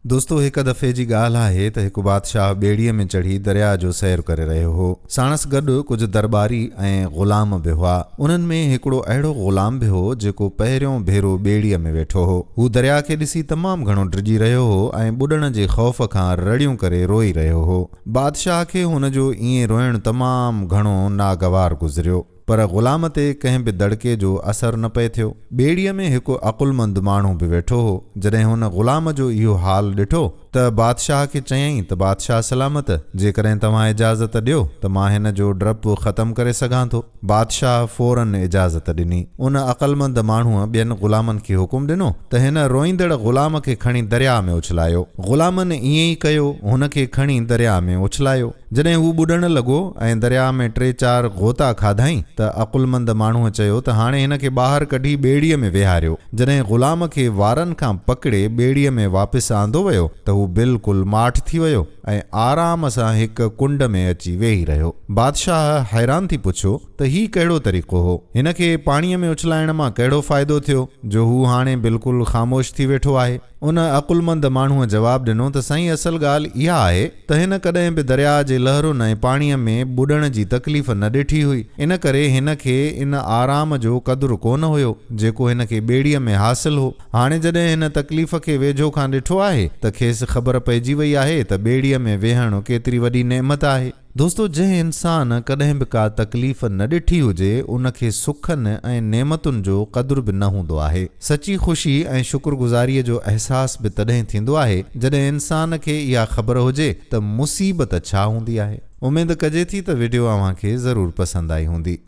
دوستو هڪ دفعي جي ڳالهه آهي ته هڪ بادشاهه ٻيڙيء ۾ چڙهي درياء جو سير ڪري رهيو هو. ساڻس گڏ ڪجهه درٻاري ۽ غلام به هئا. انهن ۾ هڪڙو اهڙو غلام به هو جيڪو پهريون ڀيرو ٻيڙيء ۾ ويٺو هو. هو درياء کي ڏسي تمام گهڻو ڊڄي رهيو هو ۽ ٻڏڻ جي خوف کان رڙيون ڪري روئي رهيو هو. بادشاهه کي هن جو ائين روئڻ تمام گهڻو ناگوار گذريو. پر غلام تي ڪنهن به دڙڪي جو اثر نه پئي ٿيو. ٻيڙيء ۾ هڪ عقلمند ماڻهو به ويٺو هو. جڏهن هن غلام جو اهو حال ڏٺو ته بادشاهه کي چيائين ته بادشاهه سلامت، جيڪڏهن توهان اجازت ڏيو ته مان هن جو ڊپ ختم ڪري سگهان ٿو. بادشاهه فوراً اجازت ڏني. ان عقلمند ماڻهوء ٻين غلامن کي حڪم ڏنو ته هن روئيندڙ غلام کي کڻي درياء ۾ اڇلايو. غلامن ائين ئي ڪيو، هن کي کڻي درياء ۾ اڇلايو. جڏهن هو ٻڏڻ لڳو ۽ درياء ۾ ٽي چار غوطا کاڌائين ته عقلمند ماڻهوء چيو ته هاڻي هن کي ٻاهر ڪڍي ٻيڙيء ۾ ويهاريو. جڏهن غلام کي وارن کان پڪڙي ٻيڙيء ۾ واپس آندو ويو ته هو بلڪل ماٺ ٿي ويو ۽ آرام سان هڪ ڪنڊ ۾ اچي ويهي رهيو. بادشاهه حيران ٿي پڇيو ته هي ڪهڙو طريقو هو؟ هن کي پاڻيء ۾ اڇلائڻ مان ڪهڙو فائدو ٿيو جو هو هاڻي بلڪل خاموش ٿي ويٺو آهي؟ ان عقلمند ماڻهوء جواب ڏنو ته سائين اصل ڳالهه اها آهي ته هن ڪڏهن به درياء جي لهرن ۽ پاڻيء ۾ ٻڏڻ جي تڪليف نه ڏٺي هئي، ان ڪري هن کي ان آرام جو قدر ڪونه هيو، جيڪو هن کي ٻيڙيء ۾ حاصل هو. هاڻي جڏهن هن تڪليف کي ويجهو کان ڏٺو آهي ته کيس خبر پئجي وئي آهي ته ٻيڙيء ۾ ويهڻ ڪيتري وڏي نعمت آهي. دوستو جنهن انسان ڪڏهن به ڪا تڪليف نه ڏٺي هجي ان کي سکن ۽ نعمتن جو قدر به نه هوندو آهي. سچي خوشي ۽ شڪر گذاريء جو احساس به تڏهن ٿيندو آهي جڏهن انسان کي اها خبر هجي ته مصيبت ڇا هوندي آهي. اميد ڪجي ٿي ته وڊيو اوهان کي ضرور پسند آئي هوندي.